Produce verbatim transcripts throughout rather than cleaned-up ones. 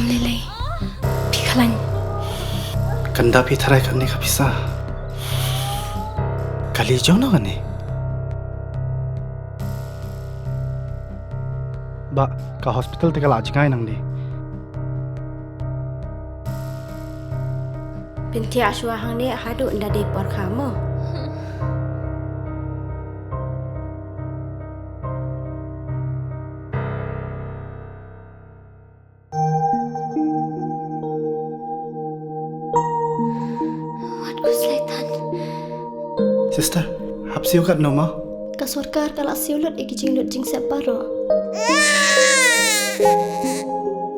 Lele, phi khlañ. Kanda phi tharai kane ka pisa. Kali jong no kane. Ba, ka hospital te ka la jngai nang di. Pynthia shwa hangne haduh nda dei por kha mo. Wat ku slaitan. Sister, hap siew kat no ma? Ka sorkar ka la siew lut i ki jinglut jingsep baroh.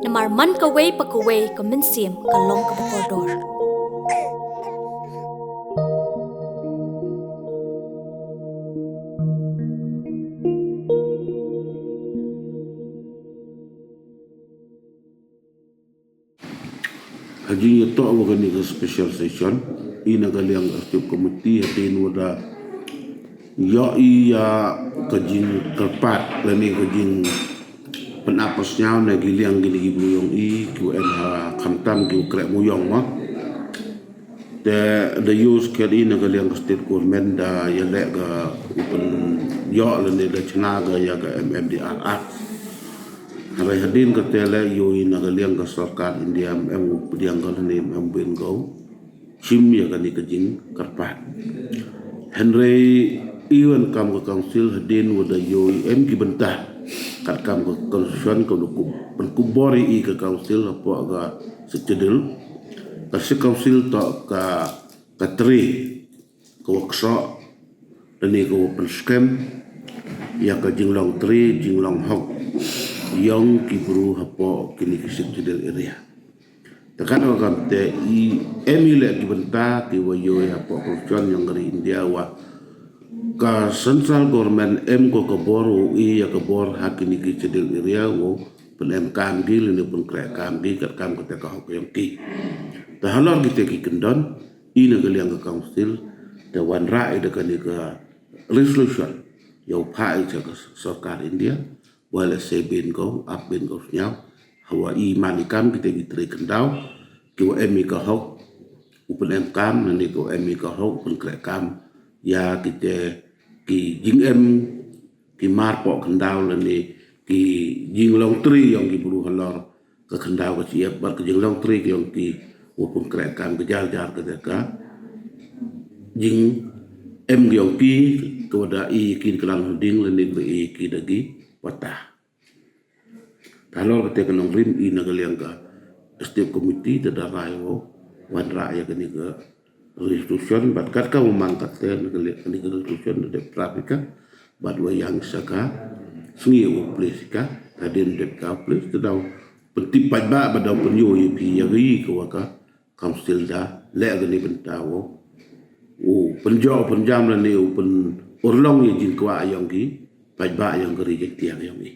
Namar man kawei pa kawei ka mynsiem ka long kaba kordor. Ha jingyatoh wa kani ka special session, i na ka liang ka Executive Committee hadien wa da yoh i ya ka jingkyrpad lane ka jingpynap pynsñiaw na ki liang kini ki bru yong i, ki wa em ha khamtam ki wa kreh mooyong ma. Te da yoh skhet i na ka liang ka state government da yaleh ka u pynyoh lane da chna ka ya ka M M D R Act. Hynrei hadien kate le yoh i na ka liang ka sorkar India em u pdiang ka lane em bun ko chim ya kani ka jingkyrpad. Hynrei i wan kam ka council hadien wa da yoh i em ki bynta kat kam ka constitution ka wa da pynkupbor i ka council hapoh ka Sixth Schedule. Ka Sixth Council toh ka, ka tre ka wa ksoh lane ka wa pynskhem ya ka jinglong tre jinglong hok yong ki bru hapoh kini ki Sixth Schedule area. Te kat wa kamte i em i le ki bynta ki wa yoh i hapoh constitution yong ka ri India wa ka central government em ko ka bor wow i ya ka bor ha kini ki Schedule area wow pynemkam ki lane pynkrehkam ki kat kam kate ka hok yong ki. Te halor kite ki kyndon, i na ka liang ka council te wanrah i da kani ka resolution yow phah i cha ka sorkar India, wa le se bun ko, ap bun ko sñiaw, hawa i man i kam kite ki tre khyndaw ki wa em i ka hok u pynemkam, lane ki wa em i ka hok u pynkrehkam ya kite ki jingem ki mar poh khyndaw lane ki jinglong tre yong ki bru halor ka khyndaw ka chiap bad ka jinglong tre ki yong ki wa pynkrehkam ka jar jar ka deka jingem ki yong ki ka wa da i ki da klang hlding lane ka wa i ki da ki pata. Te halor kate ka nongrim i na ka liang ka Executive Committee te da rai wow wanrah ya kani ka resolution bad kat ka wa man kate na ka liang kani ka resolution da dep draft i ka bad wa yang sa ka sngi wow place i ka. Hadien dep ka place te daw pyntip paidbah bad daw pynyoh i phi ya ka i ka wa ka council da leh kani bynta wow u pynjoh pynjam lane u pynurlong ya jingkwah yong ki paidbah yong ka ri Jaiñtia yong i.